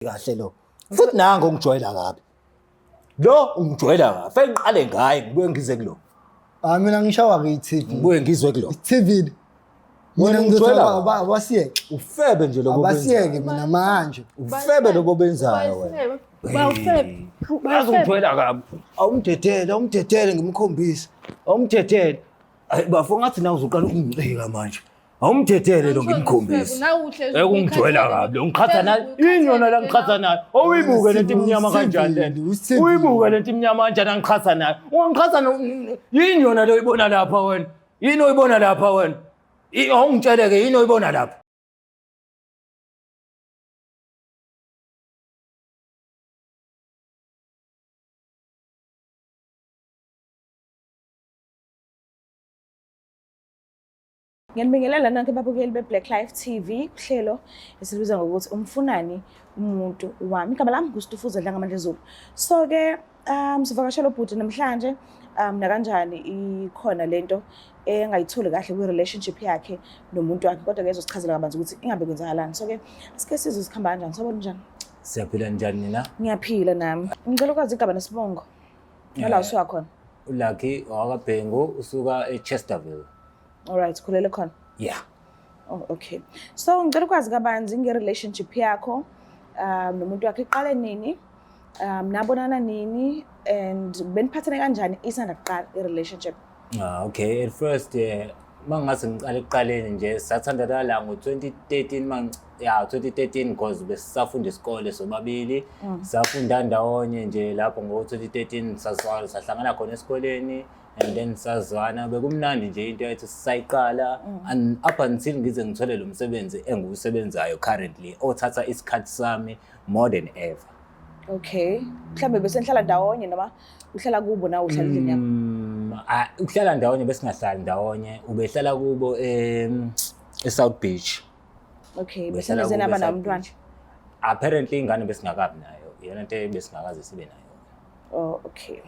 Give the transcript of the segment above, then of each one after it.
Kahle lo. Futhi nangu ungijwayela kabi. Lo ungijwayela kabi. Fanele ngiqale ngaye ngibuye ngize kulo. Ah mina ngishawa ke i-TV. Ngibuye ngizwe kulo. I-TV. Wena Mina ngizothi ungijwayela abasiyeke. Ufebe nje lobo benzayo. Abasiyeke mina manje. Ufebe lobo benzayo wena. Bawufebe. Yazi ungijwayela kabi. Awumdedele, awumdedele ngimkhombise. Awumdedele. Hayi bafo ngathi nawe uzoqala ukungicika manje. Awumdedele lo ngimkhombise. Ekungijwayela kabi lo ngiqhatha naye. Yini yona la ngiqhatha nayo? Awuyibuke lento imnyama kanjani lento? Uyibuke lento imnyama kanjani angiqhatha nayo? Ungangiqhatha yini yona le oyibona lapha wena? Yini oyibona lapha wena? Awungitshele ke yini oyibona lapha? Ngiyanibingelela nonke babukeli be-Black Life TV kuhlelo esilibiza ngokuthi umfunani umuntu wami. Igama lami nguStufuza Dlangamandla Zulu. So-ke sivakashela ubhuti namhlanje nakanjani ikhona lento engayitholi kahle kwi-relationship yakhe nomuntu wakhe, kodwa-ke ezosichazela kabanzi ukuthi ingabe kwenzakalani. So-ke asike sizwe sikhamba kanjani. Sawubona, njani? Siyaphila, njani nina? Ngiyaphila nami. Ngicela ukwazi igama nesibongo nala usuka khona. ULucky wakwaBhengu, usuka eChesterville. Alright, ukhulele khona? Yeah. Oh, okay. So ngicela ukwazi kabanzi nge-relationship yakho nomuntu wakho, iqale nini? Nabonana nini and beniphathene kanjani isanda kuqala i-relationship? Ah, okay. At first mangase ngiqale ekuqaleni nje, sathandana la ngo-2013, mang ya 2013, because besisafunda isikole sobabili. Safunda ndawonye nje lapho ngo-2013, sazwana, sahlangana khona esikoleni and then sazwana, bekumnandi nje into yethu sisayiqala and up until ngize ngithole lo msebenzi engiwusebenzayo currently, othatha isikhathi sami more than ever. Okay. Mhlambe bese nihlala ndawonye noma uhlala kubo nawe uhlala endlini yakho? Ah, ukuhlala ndawonye besingahlali ndawonye, ubehlala kubo e-South Beach. Okay, bese Ubehlala nize kubo naba e-South nomntwana. Beach. Apparently ingane besingakabi nayo, iyona nto ebesingakaze sibe nayo. Oh, okay.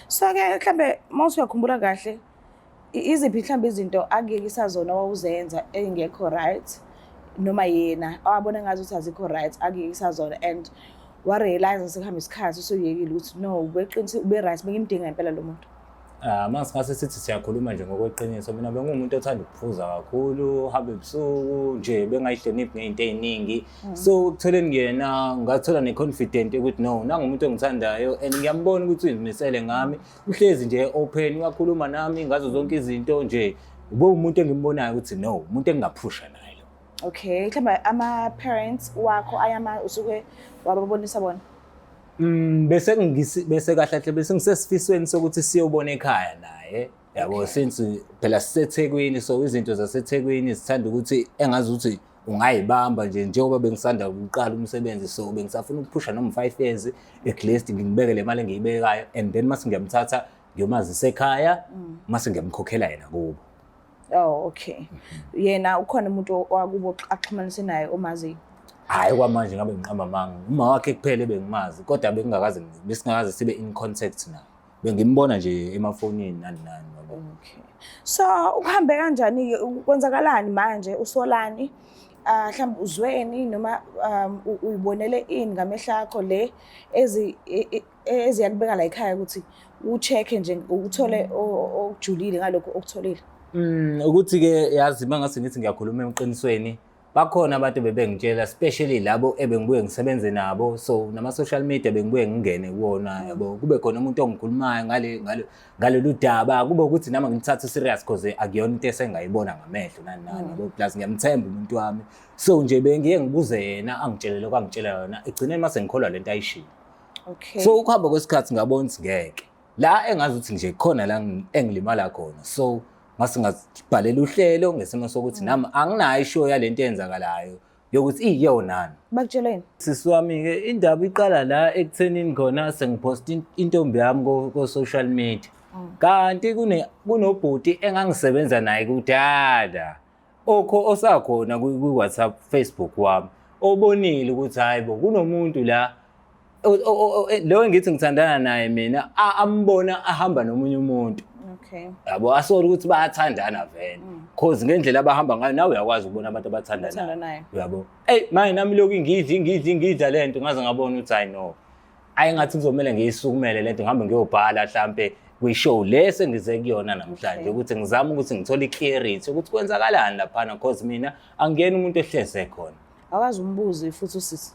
So ke mhlambe mawuthi uyakhumbula kahle, iziphi mhlambe izinto akuyekisa zona wawuzenza engekho right, noma yena awabona ngathi ukuthi azikho right akuyekisa zona, and wa-realize sekuhamba isikhathi usuyekile ukuthi no, ubeqinisa, ube right, bengimdinga impela lo muntu? Ah, uma singase sithi siyakhuluma nje ngokweqiniso, mina bengumuntu othanda ukuphuza kakhulu, hamba ebusuku nje, bengayihloniphi ngey'nto ey'ningi. So ekutholeni yena ngathola ne-confident ukuthi no, nangumuntu engithandayo and ngiyambona ukuthi uzimisele ngami, uhlezi nje open, uyakhuluma nami ngazo zonke izinto nje. Ube umuntu engimbonayo ukuthi no, umuntu engingaphusha naye lo. Okay, mhlawumbe ama-parents wakho ayama usuke wababonisa bona? Bese kahle kahle bese ngisesifisweni sokuthi siyobona ekhaya naye. Yabo, since phela siseThekwini, so izinto zaseThekwini sithanda ukuthi engazi ukuthi ungayibamba nje, njengoba bengisanda ukuqala umsebenzi, so bengisafuna ukuphusha noma 5 years at least, ngibeke le mali engiyibekayo and then mase ngiyamthatha ngiyomazisa ekhaya, mase ngiyamkhokhela yena kubo. Oh, okay. Yena ukhona umuntu wakubo axhumanise naye omaziyo? Hhayi, kwamanje ngabe ngiqamba amanga, uma wakhe kuphela ebengimazi, kodwa bekungakaze besingakaze sibe in contact naye, bengimbona nje emafonini nani nani, yabo. Okay. So ukuhambe kanjani-ke, kwenzakalani manje, usolani? Ah, mhlawumbe uzweni noma uyibonele ini ngamehlo akho le ezi eziyakubeka la ekhaya ukuthi u-check-e nje uthole okujulile ngalokhu okutholile? Ukuthi-ke yazi uma ngase ngithi ngiyakhuluma eqinisweni, bakhona abantu bebengitshela, especially labo ebengibuye ngisebenze nabo, so nama-social media bengibuye ngingene kuwona, yabo, kube khona umuntu ongikhulumayo ngalolu daba, kube ukuthi nami ngilithathe serious cause akuyona into esengayibona ngamehlo nani nani, yabo, plus ngiyamthemba umuntu wami, so nje bengiye ngibuze yena, angitshele lokho angitshela yona, egcineni mase ngikholwa lento ayishilo. So ukuhamba kwesikhathi ngabona ukuthi ngeke la engazi ukuthi nje khona la engilimala khona, so ngase ngazibhalela uhlelo ngesimo sokuthi nami anginayo ishow yalento eyenzakalayo yokuthi iyonani. Bakutsheleni? Sisi wami-ke, indaba iqala la ekuthenini khona sengiphosta intombi yami ko-social media, kanti kunobhuti engangisebenza naye kudala okho osakhona kwi-WhatsApp, Facebook wami, obonile ukuthi hayi bo, kunomuntu la lo engithi ngithandana naye mina, ambona ahamba nomunye umuntu. Okay. Yabo, asole ukuthi bayathandana vele, cause ngendlela abahamba ngayo nawe uyakwazi ukubona abantu abathandanayo. Abathandanayo. Uyabo, eyi manje nami lokhu ngidla ingidla ingidla le nto, ngaze ngabona ukuthi hayi no, ayi ngathi kuzomele ngiyisukumele le nto, ngihambe ngiyobhala hlampe kwi-show le sengize kuyona namhlanje, ukuthi ngizame ukuthi ngithole i-clarity ukuthi kwenzakalani laphana, cause mina angiyena umuntu ehleze khona. Awazi umbuze futhi usisi.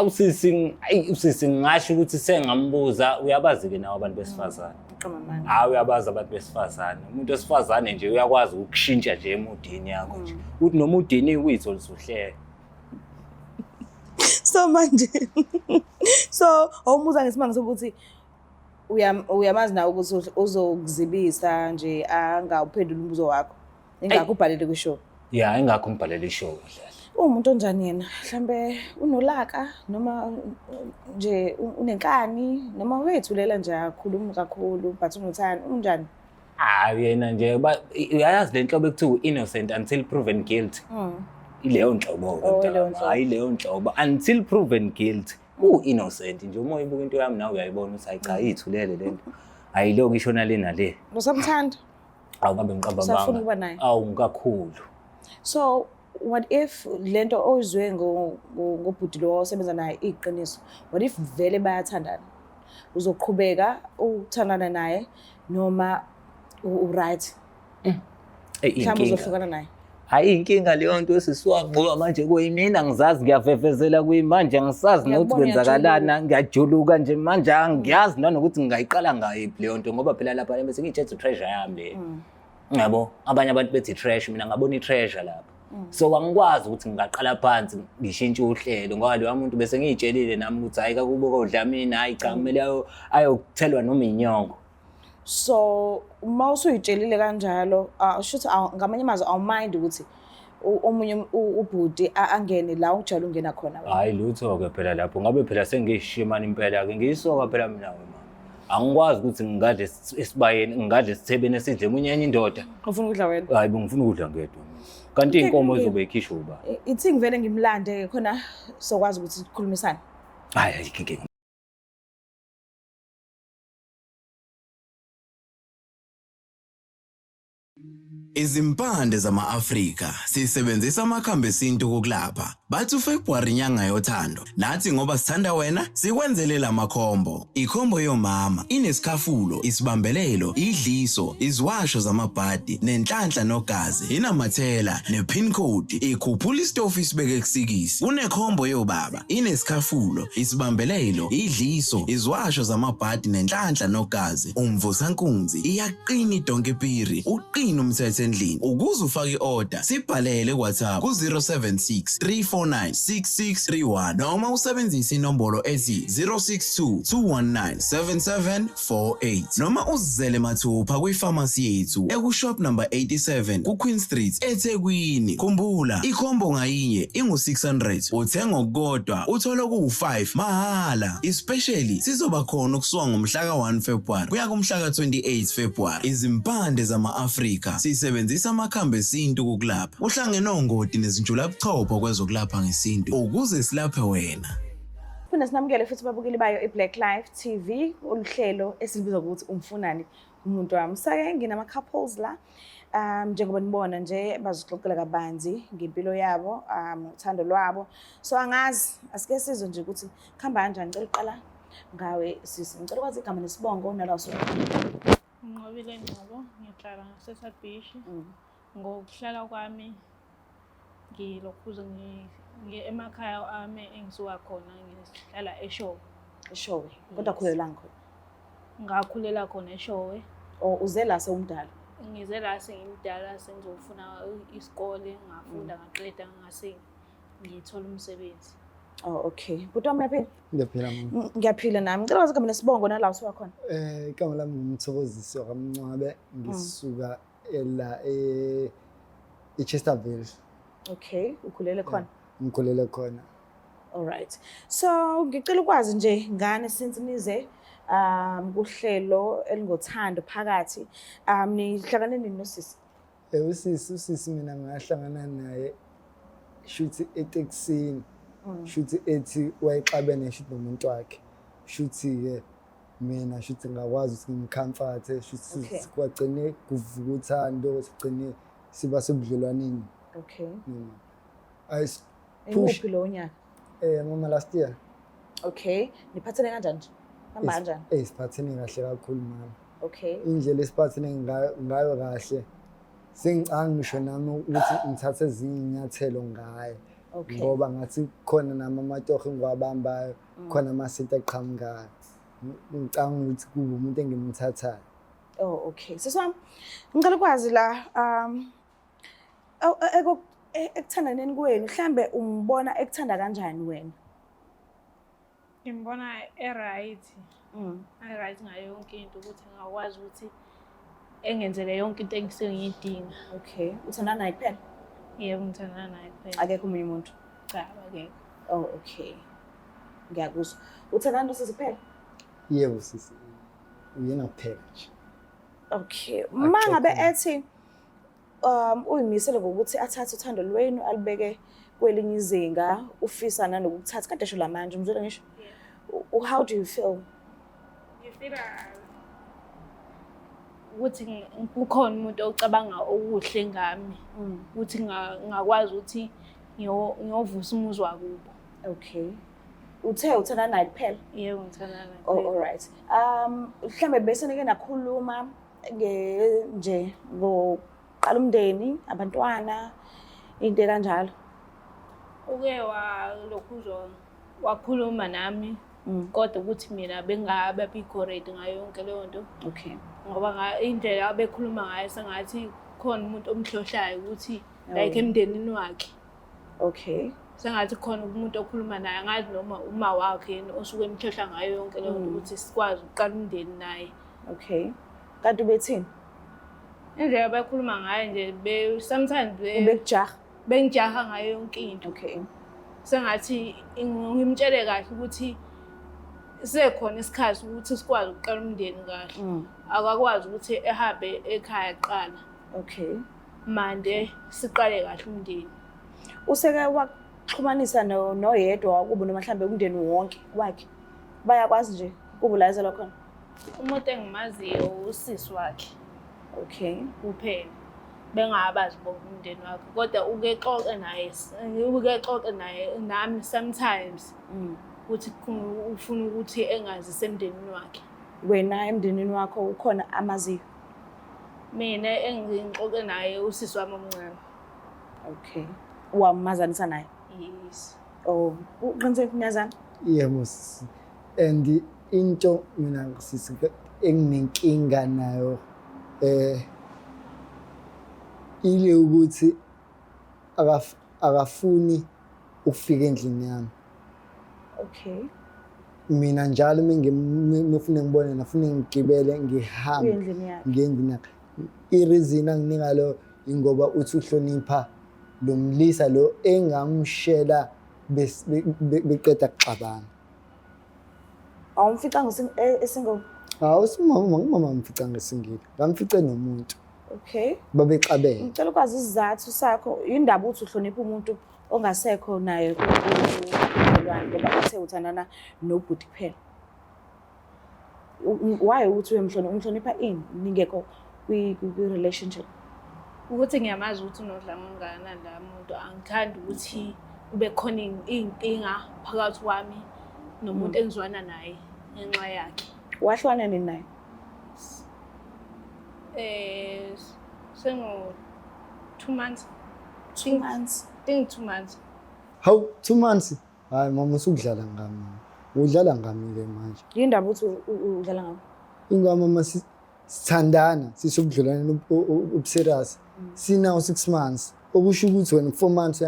Usisi, ayi usisi, ngingasho ukuthi sengambuza, uyabazi-ke nawe abantu besifazane. Uqamba amanga. Hayi, uyabazi abantu besifazane. Umuntu wesifazane nje uyakwazi ukushintsha nje emudini yakho nje, uthi noma udiniwe uyithole usuhleka. So manje, so awumuza ngesimanga sokuthi uyamazi nawe ukuthi uzokuzibisa nje angawuphenduli umbuzo wakho. Ingakho ubhalele kwi-show. Ya, ingakho ngibhalele i-show kahle. Uwumuntu onjani yena? Mhlambe unolaka noma nje unenkani noma uyethulela nje, akakhulumi kakhulu, but unothando, unjani? Hayi, yena nje uyayazi le nhlobo ekuthiwa innocent until proven guilty. Ileyo nhlobo-ke. Oh, Mntaka. ileyo nhlobo. Hhayi, ileyo nhlobo, until proven guilty u-innocent nje. Uma uyibuka into yami nawe uyayibona ukuthi hayi cha, iy'thulele le nto, ayilo ngisho nale nale. Usamthanda? Awu, ngabe ngiqamba Usafuna amanga. ukuba naye? Awu, kakhulu. So what if lento oyizwe ngobhuti lo osebenza naye iqiniso? What if vele bayathandana? Uzoqhubeka ukuthandana naye noma u-right? Eyi, Mhlawumbe inkinga. uzohlukana naye. Hayi, inkinga leyo nto sisi wami, ngoba manje kuyimina ngizazi ngiyavevezela kuyimanje, angisazi nokuthi Ngiyakubona. kwenzakalana, ngiyajuluka nje manje, angiyazi nanokuthi ngingayiqala ngayiphi leyo nto, ngoba phela lapha bese ngiyitshethe treasure yami le. Yabo, abanye abantu bethi trash, mina ngabona i-treasure lapha. So angikwazi ukuthi ngingaqala phansi ngishintshe uhlelo, ngoba loya muntu bese ngiyitshelile nami ukuthi hhayi, kakubo kodlamini, hhayi cha, kumele ayokuthelwa noma inyongo. So uma usuyitshelile kanjalo, shuthi ngamanye amazwi awumind ukuthi omunye ubhuti angene la ujwayele ungena khona wena. Hhayi lutho-ke phela lapho, ngabe phela sengiyishimane impela-ke, ngiyisoka phela mina we mama. Angikwazi ukuthi ngingadla esibayeni, ngingadla esithebeni esidle omunye enye indoda. Ufuna ukudla wena. Hayi bo, ngifuna ukudla ngedwa mina. Kanti iy'nkomo izobe ikhishwa ubani? Ithi ngivele ngimlande khona sokwazi ukuthi sikhulumisane. Hhayi, ayikho inkinga. Izimpande zama-Afrika sisebenzisa amakhambi esintu ukulapha. Bathi uFebruary inyanga yothando. Nathi ngoba sithanda wena sikwenzele lamakhombo. Ikhombo yomama inesikhafulo, isibambelelo, idliso, iziwasho zamabhadi, nenhlanhla nogazi, inamathela, ne-pin code, ikhuphula isitofu isibeke kusikisi. Kunekhombo yobaba inesikhafulo, isibambelelo, idliso, iziwasho zamabhadi nenhlanhla nogazi, umvusankunzi, iyaqina idonke piri, uqina umthetho endlini. Ukuze ufake i-order, sibhalele ku-WhatsApp ku-076 349 6631 noma usebenzise inombolo ethi 062 219 7748 noma uzizele mathupha kwifamasi yethu ekushop number 87 ku-Queen Street eThekwini. Khumbula, ikhombo ngayinye ingu-600, uthenga okukodwa uthola okuwu-5 mahhala. Especially sizoba khona ukusuka ngomhla ka-1 February kuya kumhla ka-28 February. Izimpande zama-Afrika sisebenzisa amakhambi esintu kukulapha. Uhlangene ongoti nezinjulabuchopho kwezokulapha ngesintu ukuze silaphe wena. Phinde sinamukele futhi babukeli bayo i-Black Life TV, oluhlelo esilibiza ngokuthi Umfunani Umuntu Wami. Sake nginama-couples la, njengoba nibona nje bazixoxela kabanzi ngempilo yabo, uthando lwabo. So angazi, asike sizwe nje ukuthi kuhamba kanjani. Ngicela uqala ngawe sisi. Ngicela ukwazi igama nesibongo nala usuka. Nqobile Ngcobo, ngihlala ngaseSabishi. Ngokuhlala kwami ngilokhuze emakhaya ami engisuka khona ngihlala eShowe. Eshowe. Kodwa khulelanga khona. Ngakhulela khona eShowe. Or uze la sewumdala? Ngize la sengimdala, sengizofuna isikole, ngafunda ngaqeda, ngase ngithola umsebenzi. Oh, okay. Bhuti wami, uyaphila? Ngiyaphila mama. Ngiyaphila nami. Ngicela ukwazi igama nesibongo nala usuka khona. Igama lami nguMthokozisi wakaMncwabe, ngisuka ela e eChesterville. Okay, ukhulele khona. Ngikhulele khona. All right. So ngicela ukwazi nje ngane, since nize kuhlelo elingothando phakathi, nihlangane nini nosisi? Usisi mina ngahlangana naye shuthi etekisini. Shuthi ethi wayexabene shuthi nomuntu wakhe. Shuthi ke Mina shuthi ngakwazi ukuthi ngimcomforte, shuthi kwagcine kuvuka uthando, sigcine siba sebudlelwaneni. Noma ayis push. Imuphi lowo nyaka? Mama, last year. Okay. Niphathene kanjani nje? Hamba kanjani? Siphathene kahle kakhulu, mama. Indlela esiphathene ngayo kahle, sengicanga ngisho nami ukuthi ngithathe ezinye iy'nyathelo ngaye. Ngoba ngathi khona nami amatoho engiwabambayo, khona amasenti aqhamukayo. Ngicanga ukuthi kube umuntu engimthathayo. Oh, okay. Sisi wami, ngicela ukwazi la ekuthandaneni kwenu, mhlambe umbona ekuthanda kanjani wena? Ngimbona e-right. E-right ngayo yonke into, ukuthi ngingakwazi ukuthi engenzele yonke into engisuke ngiyidinga. Okay. Uthandana naye kuphela? Yebo, ngithandana naye kuphela. Akekho omunye umuntu? Cha, akekho. Oh, okay. Ngiyakuzwa. Uthandana nosisi kuphela? Yebo sisi, uyena kuphela nje. Okay. Uma ngabe Akekho. ethi uyimisele ngokuthi athathe uthando lwenu alibeke kwelinye izinga, ufisa nanokukuthatha kade esho la manje, umzwele ngisho. How do you feel? Ngifila ukuthi kukhona umuntu ocabanga okuhle ngami, ukuthi ngingakwazi ukuthi ngiyovusa umuzi wakubo. Okay. Uthe uthandana naye kuphela? Yebo, ngithandana naye Oh, kuphela. all right. Mhlambe bese nike nakhuluma nge nje ngoqala umndeni, abantwana, into kanjalo. Uke walokhu wakhuluma nami, kodwa ukuthi mina bengababikho ready ngayo yonke leyo nto. Ngoba indlela abekhuluma ngayo sengathi khona umuntu omhlohlayo ukuthi like emndenini wakhe. Sengathi khona umuntu okhuluma naye, angazi noma uma wakhe yini osuke emhlohla ngayo yonke leyo nto, ukuthi sikwazi ukuqala umndeni naye. Okay. Kanti ubethini? Indlela abakhuluma ngayo nje, sometimes Ubekujaha? Bengijaha ngayo yonke into. Sengathi ngimtshele kahle ukuthi sekhona isikhathi ukuthi sikwazi ukuqala umndeni kahle. Akakwazi ukuthi ehambe ekhaya kuqala. Mande siqale kahle umndeni. Useke waxhumanisa noyedwa wakubo noma mhlambe umndeni wonke wakhe? Bayakwazi nje kubulayizelwa khona? Umuntu engimaziyo usisi wakhe. Kuphela. Bengabazi bonke umndeni wakhe, kodwa uke xoxe naye, uke xoxe naye nami sometimes ukuthi ufuna ukuthi engazise emndenini wakhe. Wena emndenini wakho ukhona amaziyo? Mina engixoxe naye usisi wami omncane. Okay. Wamazanisa naye? Yes. Oh, uqiniseke niyazana? Yebo sisi. And into mina sisi enginenkinga nayo ile ukuthi akafuni ukufika endlini yami. Mina njalo mengifuna ngibone, nafuna ngigibele ngihambe Uye endlini yakhe. Ngiye endlini yakhe. I-reason anginika lo ingoba uthi uhlonipha lo mlisa lo engamshela beqeda kuxabana. Awumficanga esingle? Hawu, simama, umama ngamficanga esingile. Ngamfice nomuntu. Babexabene. Ngicela ukwazi isizathu sakho, indaba uthi uhlonipha umuntu ongasekho naye kubudlelwane, ngoba uthe uthandana nobhuti kuphela. Why uthi uyamhlonipha? Umhlonipha ini ningekho kwi-relationship? Ukuthi ngiyamazi ukuthi unodlame kangakanani la muntu, angithandi ukuthi kube khona iy'nkinga phakathi kwami nomuntu engizwana naye ngenxa yakhe. Wahlukana nini naye? Sengo 2 months. 2 months. Think 2 months. Hawu, 2 months? Hayi mama, usukudlala ngami. Udlala ngami ke manje. Yini ndaba uthi udlala ngami? Ingoma mama, sithandana, sisubudlelwane obuserious. Sinawo 6 months. Okusho ukuthi wena 4 months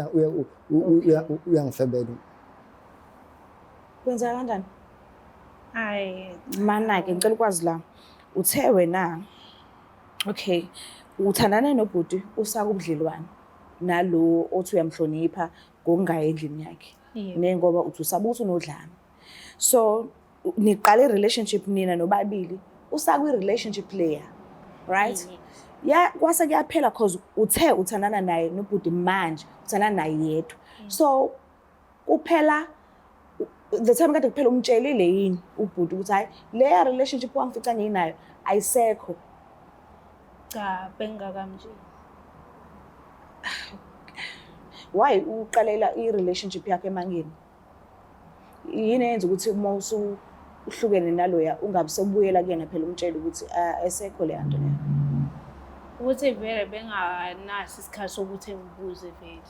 uyangifebela. Kwenzeka kanjani? Hayi. Mana-ke ngicela ukwazi la. Uthe wena okay, uthandana nobhuti usakubudlelwane nalo othi uyamhlonipha ngokungayi endlini yakhe. Nengoba uthi usaba ukuthi unodlame. So niqale relationship nina nobabili, usakwi relationship leya. Right? Ya, kwase kuyaphela cause uthe uthandana naye nobhuti manje, uthandana naye yedwa. So kuphela The time kade kuphela umtshelile yini ubhuti ukuthi hayi leya relationship wangifica nginayo ayisekho? Cha, bengingakamtsheli. Why uqalela i-relationship yakho emangeni? Yini eyenza ukuthi uma usuhlukene naloya ungabe sewubuyela kuyena phela umtshele ukuthi ah, ayisekho leya nto leyo? Ukuthi vele benganaso isikhathi sokuthi ngibuze vele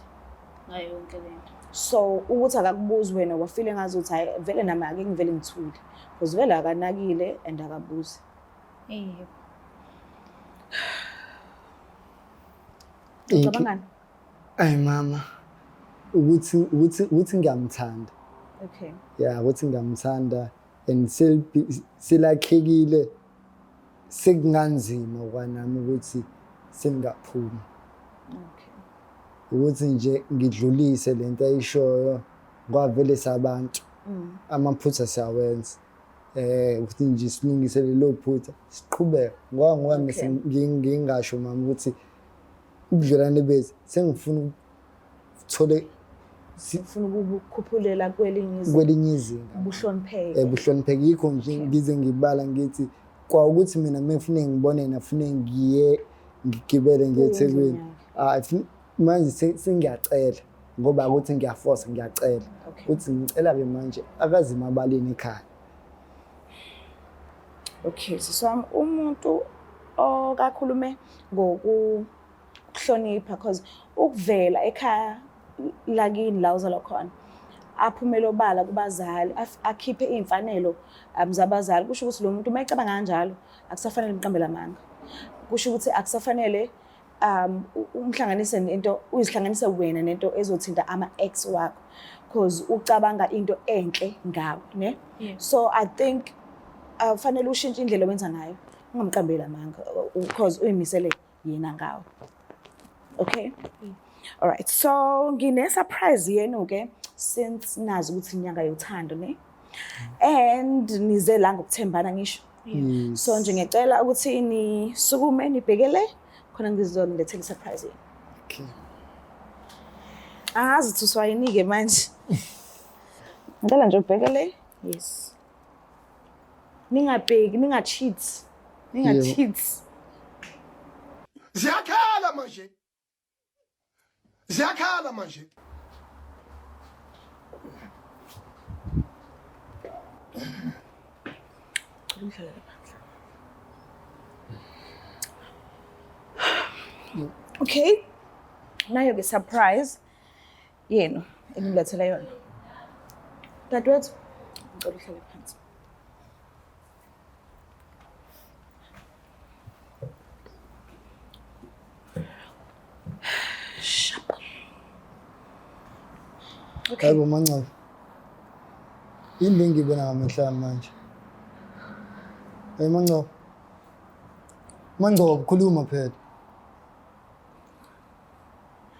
ngayo yonke le nto. So ukuthi akakubuzi wena wafile ngazuthi hayi vele nami ake ngivele ngithule because vele akanakile and akabuzi. Yebo. Ucabangani? Ayi mama, ukuthi ngiyamthanda. Okay. Yeah, ukuthi ngiyamthanda and selakhekile, sekunganzima kwanami ukuthi sengingaphuma. Okay. Ukuthi nje ngidlulise lento ayishoyo kwavele sabantu. Amaphutha siyawenza. Ukuthi nje silungise lelo phutha siqhubeke. Ngoba ngingasho mama ukuthi ubudlelwane bethu sengifuna ukuthole Ufuna ukukhuphulela kwelinye izinga. Kwelinye izinga. Buhlonipheke. Buhlonipheke. Yikho nje ngize ngibala ngithi kwa ukuthi mina mengifune ngibone nafune ngiye ngigibele ngiye eThekwini. Manje sengiyacela ngoba ukuthi ngiyaforce, ngiyacela. Ukuthi ngicela ke manje akaze emabaleni ekhaya. Okay, sisi wami, umuntu okakhulume ngokuhlonipha, because ukuvela ekhaya lakini la uzalwa khona aphumele obala kubazali, akhiphe iy'mfanelo zabazali, kusho ukuthi lo muntu uma ecabanga kanjalo akusafanele umqambele amanga. Kusho ukuthi akusafanele umhlanganise nento, uzihlanganise wena nento ezothinta ama-ex wakho, because ucabanga into enhle ngawe, ne? So I think fanele ushintshe indlela owenza ngayo, ungamqambeli amanga, because uyimisele yena ngawe. Okay? All right. So ngine surprise yenu ke, since nazi ukuthi inyanga yothando, ne? And nize la ngokuthembana ngisho. Yes. So nje ngiyacela ukuthi nisukume nibhekele khona ngizonilethela surprise yenu. Okay. Angazi ukuthi uswayinike manje. Ngicela nje ubhekele. Yes. Ningabheki, ninga-cheat. Ninga-cheat. Ziyakhala manje. Ziyakhala manje. Okay. Nayo ke surprise yenu engilethele yona. Dadewethu, ngicela uhlale phansi. Shap. Okay. Hayibo Manceba. Yini le ngiyibona ngamehlo ami manje? Hey Manceba. Manceba, khuluma phela.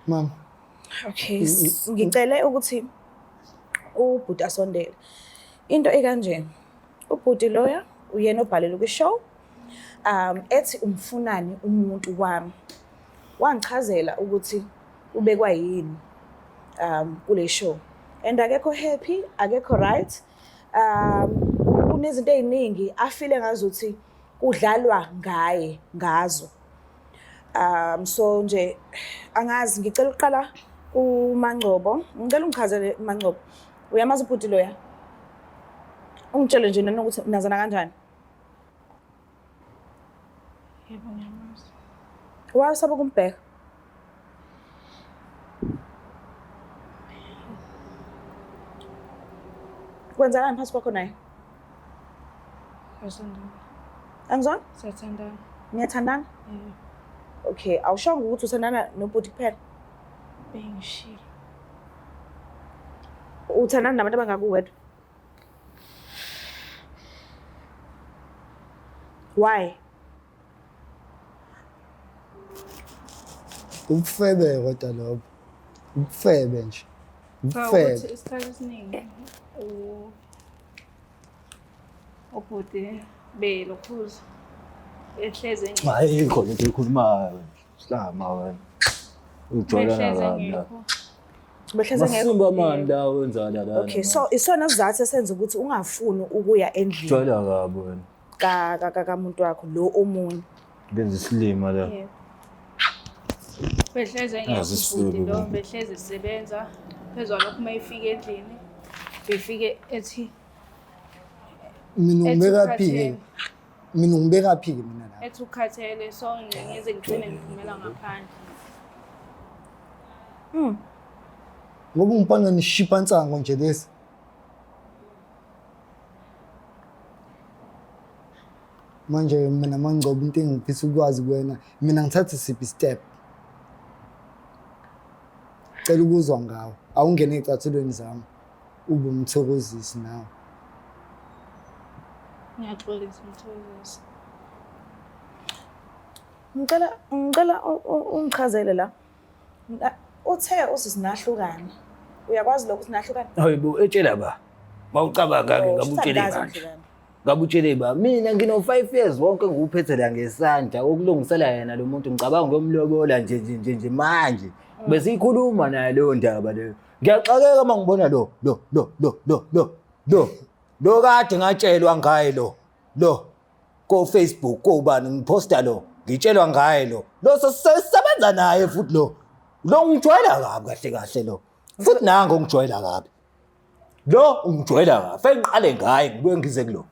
Mama. Okay, ngicele ukuthi ubhuti asondele. Into ekanje, ubhuti loya uyena obhalele kwi-show. Ethi umfunani umuntu wami. Wangichazela ukuthi ubekwa yini kule show. And akekho happy, akekho right. Kunezinto eziningi afile ngazuthi kudlalwa ngaye ngazo. So nje angazi, ngicela ukuqala kuMangcobo. Ngicela ungichazele Mangcobo. Uyamazi ubhuti loya? Ungitshele nje nanokuthi nazana kanjani? Yebo, ngiyamazi. Why usaba ukumbheka? Kwenzakalani phakathi kwakho naye? Siyathandana. Angizwanga? Siyathandana. Niyathandana? Yebo. Okay, awushongo ukuthi uthandana nobhuti kuphela? Bengishilo. Uthandana nabantu abangakuwedwa? Why? Ubufebe kodwa lokho. Ubufebe nje. Cha, Ubufebe. ukuthi isikhathi esiningi ubhuti belokhuza ehlezi engekho. Ayikho lento oyikhulumayo. Sihlama wena. Ujwayelana Behlezi kabi la. engekho. Behleze ngekho. Masimba mani la wenzala la. Okay, so isona sizathu esenza ukuthi ungafuni ukuya endlini Jwayela kabi wena. ka ka ka kamuntu wakho lo omunye. Benza isilima la. Yebo. Behleze engekho Nazi ubhuti isifebe lo bo. behleze esebenza phezu kwalokho uma efika endlini befike ethi Mina ethi ungibeka phi-ke? ukhathele Mina ungibeka phi-ke mina la? Ethi ukhathele, so nje ngize ngigcine ngiphumela ngaphandle. Ngoba ungipanga nishipa nsango nje lesi. Manje mina mangcobo into engifisa ukwazi kuwena, mina ngithathe siphi step? Cela ukuzwa ngawe. Awungene ey'cathulweni zami. Ube umthokozisi nawe. Ngiyaxolisa Mthokozisi. Ngicela ungichazele la. Uthe usisi nahlukana. Uyakwazi lokho ukuthi nahlukana? Hayibo, etshela ba. Mawucabanga ke Oh, ngabe utshele shuthi manje. anihlukani. Ngabe utshele ba mina ngino 5 years wonke ngiwuphethe la ngesandla okulungisela yena lo muntu, ngicabanga ngiyomlobola nje nje nje nje manje. Besiyikhuluma naye leyo ndaba leyo. Ngiyaxakeka uma ngibona lo lo lo lo lo lo lo lo kade ngatshelwa ngaye lo lo ko Facebook kobani ngiphosta lo ngitshelwa ngaye lo lo sesebenza naye futhi lo lo ngijwayela kabi kahle kahle lo futhi nango ngijwayela kabi lo ungijwayela kabi fanele ngiqale ngaye ngibuye ngize kulo.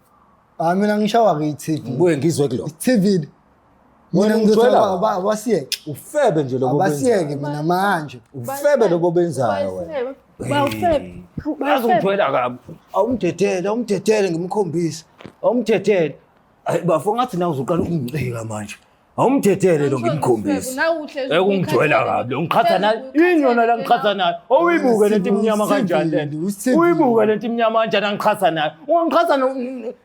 Ah, mina ngishawa ke-TV. Ngibuye ngizwe kulo. I-TV. Mina Wena ngizothi ungijwayela kabi. abasiyeke. Ufebe nje lobo benzayo. Abasiyeke mina manje. Ufebe lobo benzayo wena. Bawufebe. Yazi ungijwayela kabi. Awumdedele, awumdedele ngimkhombise. Awumdedele. Hayi bafo, ngathi nawe uzoqala ukungicika manje. Awumdedele lo ngimkhombise. Nawe uhlezi Ekungijwayela kabi lo ngiqhatha nayo. Yini yona la ngiqhatha nayo? Awuyibuke lento imnyama kanjani lento? Usivile. Uyibuke lento imnyama kanjani angiqhatha nayo? Ungangiqhatha no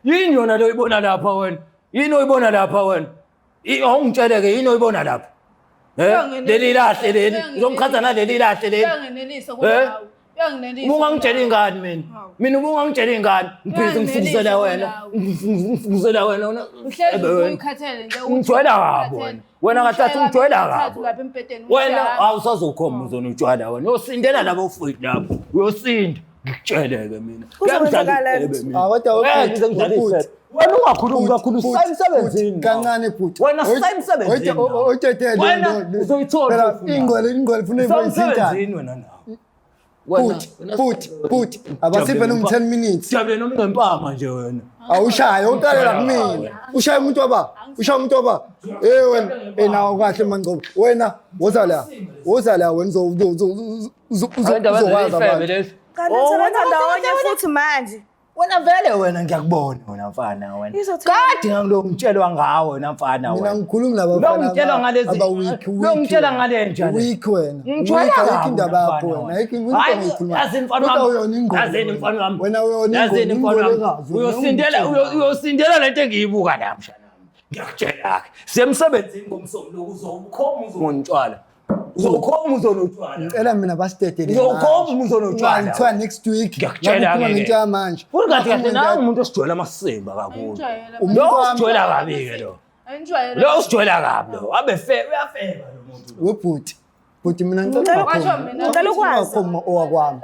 yini yona le oyibona lapha wena? Yini oyibona lapha wena? Awungitshele ke yini oyibona lapha? Eh? Uyangenelisa. Leli lahle leli. Uyangenelisa. Uzongiqhatha naleli lahle leli. Uyangenelisa kunawe. Uyanginelisa. Ubungangitshela ingane mina. Hawu. Mina ubungangitshela ingane. Ngibhizi Uyanginelisa ngifukuzela wena. kunawe. Ngifukuzela wena wena. Uhlezi Ebe wena. uyikhathele nje. Ungijwayela kabi wena. Wena kahle ungijwayela kabi. Lapha embhedeni. Wena awusazokhomba uzonotshwala wena. Uyosindela labo futhi lapho. Uyosinda. Ngikutshele ke mina. Kuzokwenzakalani? Ngiyakudlala isebe mina. Ah, kodwa Ngeke ubhuti, ngize ngidlale ubhuti. isebe. Wena ungakhulumi kakhulu Bhuti, usemsebenzini. bhuti, kancane bhuti. Wena usemsebenzini. Otetele. Wena uzoyithola Phela oyifunayo. ingqwele ifuna ivoice intana. Usemsebenzini wena nawe. Bhuti, bhuti, bhuti. Abasiphe noma 10 minutes. Jabule noma ngempama nje wena. Awushaye, uqalela kumina. Ushaye umuntu waba. Ushaye umuntu waba. Eh wena, eh nawo kahle mangcobo. Wena woza la. Woza la wena uzokwazi abantu. Kanti nisebenza ndawonye futhi manje. Wena vele wena ngiyakubona wena mfana wena. Izothini? Kade ngangilongitshelwa ngawe wena mfana Mina wena. ngikhuluma nabafana Lo ngitshela ngalezi- aba weak, lo ngitshela ngale nja le. Weak wena. Ngijwayela Weak, ayikho kabi indaba wena yakho mfana wena. wena. Ayikho into Hayi, oyikhulumayo. yazini mfana Kodwa wami. uyona ingqondo Yazini wena. mfana wami. Wena uyona Yazini ingqondo, mfana wami. ingqondo ekazi, wena Uyosindela ungitshela. uyosindela lento engiyibuka la mshana wami. Ngiyakutshela ke. Siyemsebenzini ngomsombuluko uzokhoma uzonotshwala. Uzokhoma uzonotshwala. Ngicela mina basidedele. Uzokhomba uzonotshwala. Kuthiwa next week. Ngiyakutshela Ngabe ke. ngento yamanje. Futhi kahle kahle Bakhuluma nawe ngento- umuntu osijwayela amasimba kakhulu. Angijwayela. Umuntu Lo wami- usijwayela kabi ke lo. Angijwayela. Lo usijwayela kabi lo. Abe fe uyafeba lo muntu. Webhuti. Bhuti mina ngicela Ngicela- ungakhombi. Washo mina. Ngicela ukwazi. Ungakhombi owakwami.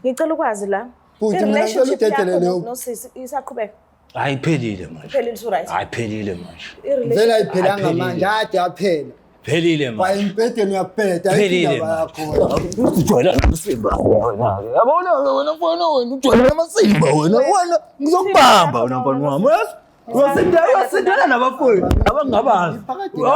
Ngicela ukwazi la. Bhuti, mina ngicela I-relationship udedele yakho leyo. nosisi isaqhubeka. Hayi phelile manje. Phelile usu right. Hayi phelile manje. I-relationship Vele ayiphelanga Ayiphelile. manje, ade yaphela. Phelile manje. Waye embhedeni uyabheda, ayikho Phelile indaba manje. yakho. Usijwayela amasimba wena. Yabona wena mfana wena ujwayela amasimba wena. Wena ngizokubamba wena mfana wami. Uyazi? Uyosindela uyosindela nabafowethu abangabazi.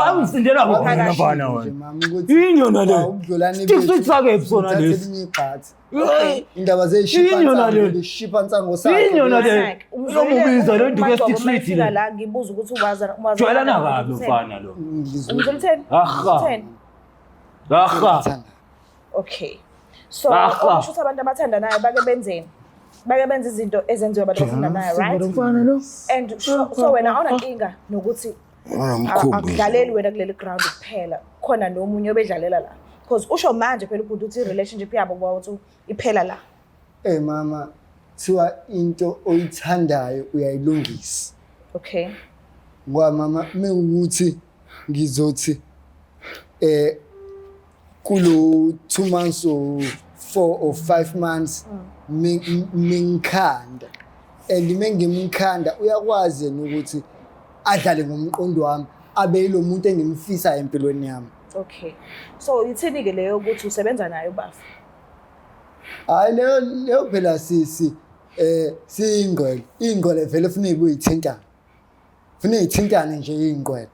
Angisindela bona wena mfana Nje, wena. mama, ukuthi Yini yona le? Awu, ubudlelwane Stick bethu, sweet sakephi sona ngithathe lesi? elinye igxathu. Hey, Indaba Yini yona le? zeyishipha nsango sakhe. Yini yona le? Uzomubiza le nduku Umagcobo ye-stick sweet mayefika le. la ngibuza ukuthi uwaza uwaza. Jwayelana kabi mfana lo. Ngizwe. Umzulu 10. Aha. 10. Aha. Okay. So Aha. okusho ukuthi abantu abathandanayo bake benzeni? Bake benze izinto ezenziwa abantu abathandanayo, right? Mfana lo. And so wena awunankinga nokuthi akudlaleli wena kuleli ground kuphela, khona nomunye obedlalela la. Because usho manje phela ubhuti uthi i-relationship yabo kwawuthi iphela la. Eh mama, kuthiwa into oyithandayo uyayilungisa. Okay. Ngoba mama mewukuthi ngizothi eh Kulo 2 months or 4 or 5 months mingikhanda and mengimkhanda uyakwazi yena ukuthi adlale ngomqondo wami, abe yilo muntu engimfisayo empilweni yami. Okay, so ithini-ke leyo ukuthi usebenza naye ubafa? Hayi, leyo phela sisi siyingqwele, ingqwele vele funa ibuye ithintane, funa ithintane nje ingqwele.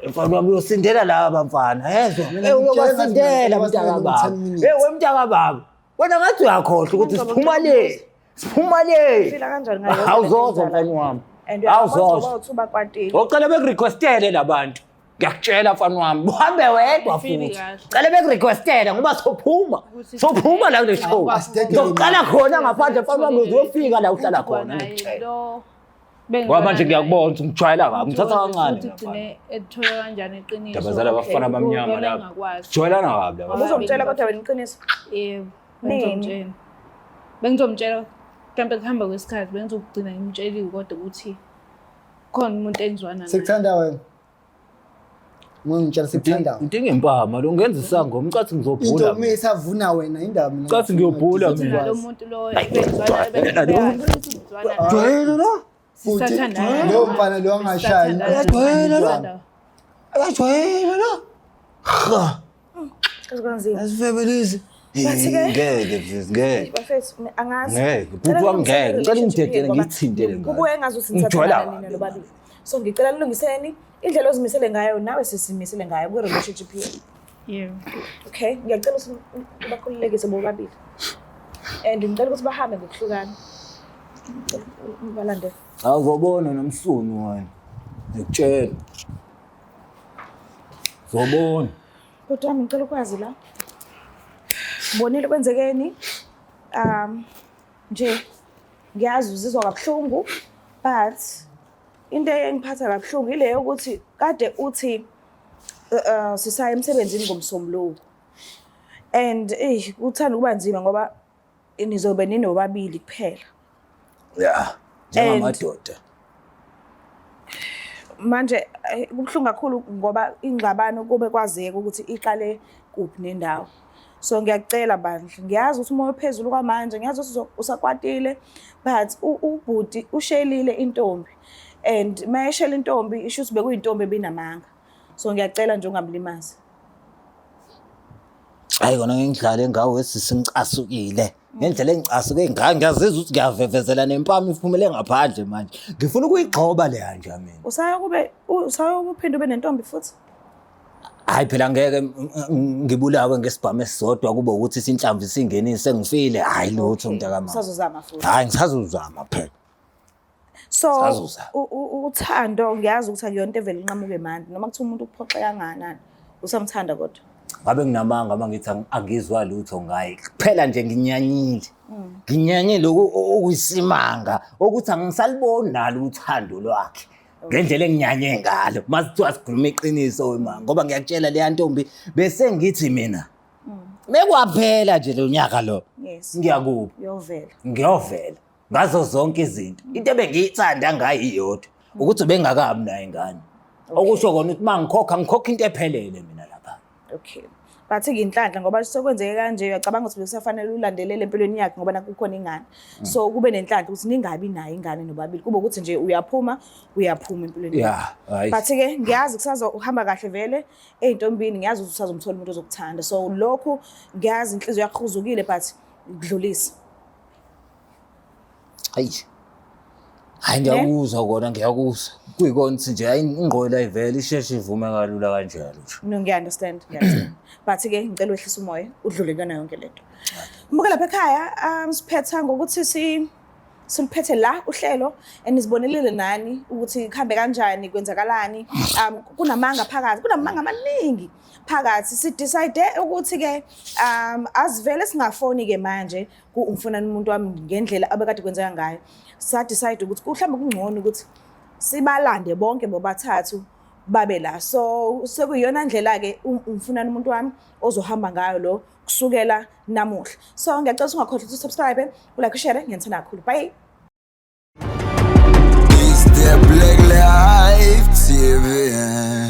Mfana wami, uyosindela laba mfana, yezwa? Mina Eh, ngikutshela uyobasindela ngathi mntaka mina baba. 10 minutes. Eh, wemntaka baba. Wena ngathi uyakhohlwa ukuthi siphuma le. Siphuma le. Ufila kanjani ngayo yonke le Awuzozwa nto mfana wami. And Awuzozwa. uyakwazi ubakwatile. Ocela bekurequestele labantu. Ngiyakutshela mfana wami, uhambe wedwa Angifili futhi. kahle. Cela bekurequestele ngoba sophuma. Sophuma la kule show. Asidedele. Ngizoqala khona ngaphandle mfana wami, uzofika la uhlala khona, ngikutshela. Lo Ngoba manje ngiyakubona ukuthi ngijwayela kabi, ngithatha kancane. Ukuthi ugcine ethola kanjani iqiniso. Ndaba zalaba bafana abamnyama Kona laba. engakwazi. Sijwayelana kabi laba. Uzomtshela kodwa wena iqiniso? Yebo, Nini? bengizomtshela. Bengizomtshela mhlawumbe kuhamba kwesikhathi, bengizokugcina ngimtshelile kodwa ukuthi khona umuntu engizwana naye. Sekuthanda wena, ngingitshela sekuthanda wena. Inkinga impama lo ngenza isango, ngicathi Into ngizobhula. uma isavuna wena indaba mina Cathi ngiyobhula Futhi mina. nalo muntu lo bengizwana bengizwana naye. Jwayela lo. Futhi Sisathandana. lowo mfana lo angashayi. Sisathandana. Umntwana. Akajwayela lo. Ha. Kunzima. Asifebelisi. Bathi-ke- Ngeke mfisi, ngeke. Bafethu, angazi. Ngeke, bhuti wami ngeke. Ngicela ungidedele ngiyithinte le ngane. Kubuye ngazuthi Ngijwayela nithathana nina kabi. nobabili. So ngicela nilungiseni indlela ozimisele ngayo nawe sisimisele ngayo kwi-relationship yenu. Yebo. Okay, ngiyacela ukuthi bakhululekise bobabili. And ngicela ukuthi bahambe ngokuhlukana. Ngicela ubalandele. Awuzobona nomsunu wena. Ngikutshela. Zobona. Bhuti wami, ngicela ukwazi la. Ubonile kwenzekeni? Nje ngiyazi uzizwa kabuhlungu, but into engiphatha kabuhlungu ile yokuthi kade uthi sisaya emsebenzini ngomsombuluko. And eh kuthanda ukuba nzima ngoba nizobe ninobabili kuphela. Yeah. Njengamadoda. Manje kubuhlungu kakhulu ngoba ingxabano kube kwazeka ukuthi iqale kuphi nendawo. So ngiyacela bandla, ngiyazi ukuthi umoya ophezulu kwamanje, ngiyazi ukuthi usakwatile, but ubhuti ushelile intombi and mayeshela intombi isho ukuthi bekuyintombi ebinamanga. So ngiyacela nje ungamlimazi. Hayi kona, ngidlale ngawo esisi, ngicasukile. Ngendlela engicasuke ngayo ngiyazizwa ukuthi ngiyavevezela nempama iphumele ngaphandle manje. Ngifuna ukuyigxoba leya nje mina. Usaya kuphinde ube nentombi futhi? Hayi phela, ngeke ngibulawe ngesibhamu esisodwa kube ukuthi isinhlamvu singenise sengifile. Hayi lutho mntakamama. Usazozama futhi? Hayi, ngisazozama phela. So Sazozama. uthando ngiyazi ukuthi akuyona into evele inqamuke manje, noma kuthiwa umuntu ukuphoxeka kangakanani usamthanda kodwa. Ngabe nginamanga uma ngithi angizwa lutho ngaye. Kuphela nje nginyanyile. Nginyanyile okuyisimanga ukuthi angisaliboni nalo uthando lwakhe. Ngendlela enginyanye ngalo. Masithiwa sikhuluma iqiniso wema ngoba ngiyakutshela leya ntombi bese ngithi mina mekwaphela nje lo nyaka lo. Ngiyakuphi? Uyovela. Ngiyovela ngazo zonke izinto. Into ebengiyithanda ngayo iyodwa ukuthi ubengakabi nayo ingane. Okusho kona ukuthi mangikhokha ngikhokha into ephelele mina lapha. Okay. But inhlanhla ngoba sekwenzeke kanje, uyacabanga ukuthi bekusafanele ulandelele empilweni yakhe ngoba nakho kukhona ingane. So kube nenhlanhla ukuthi ningabi nayo ingane nobabili. Kube ukuthi nje uyaphuma, uyaphuma empilweni yakhe. Yeah, hayi. But ke ngiyazi kusazohamba kahle vele ey'ntombini, ngiyazi ukuthi usazomthola umuntu ozokuthanda. So lokhu ngiyazi inhliziyo yakho ihuzukile, but kudlulise. Hayi. Hayi, ngiyakuzwa kona, ngiyakuzwa. Kuyikona ukuthi nje hayi, ingqondo ayivele isheshe ivume kalula kanjalo nje. No, ngiya-understand, ngiya-understand. But ke ngicela wehlise umoya, udlule kuyona yonke lento. Mbuke lapha ekhaya, siphetha ngokuthi siluphethe la uhlelo and nizibonelele nani ukuthi kuhambe kanjani, kwenzakalani. Kunamanga phakathi, kunamanga amaningi phakathi. Si-decide ukuthi ke asivele singafoni ke manje ku umfunani umuntu wami ngendlela abekade kwenzeka ngayo. Sa decide ukuthi mhlawumbe kungcono ukuthi sibalande bonke bobathathu babe la. So sekuyiyona ndlela ke umfunani umuntu wami ozohamba ngayo lo kusukela namuhla. So ngiyacela ukuthi ungakhohlwa ukuthi subscribe, ulike, ushare. Ngiyanithanda kakhulu, bye. It's the Black Life TV.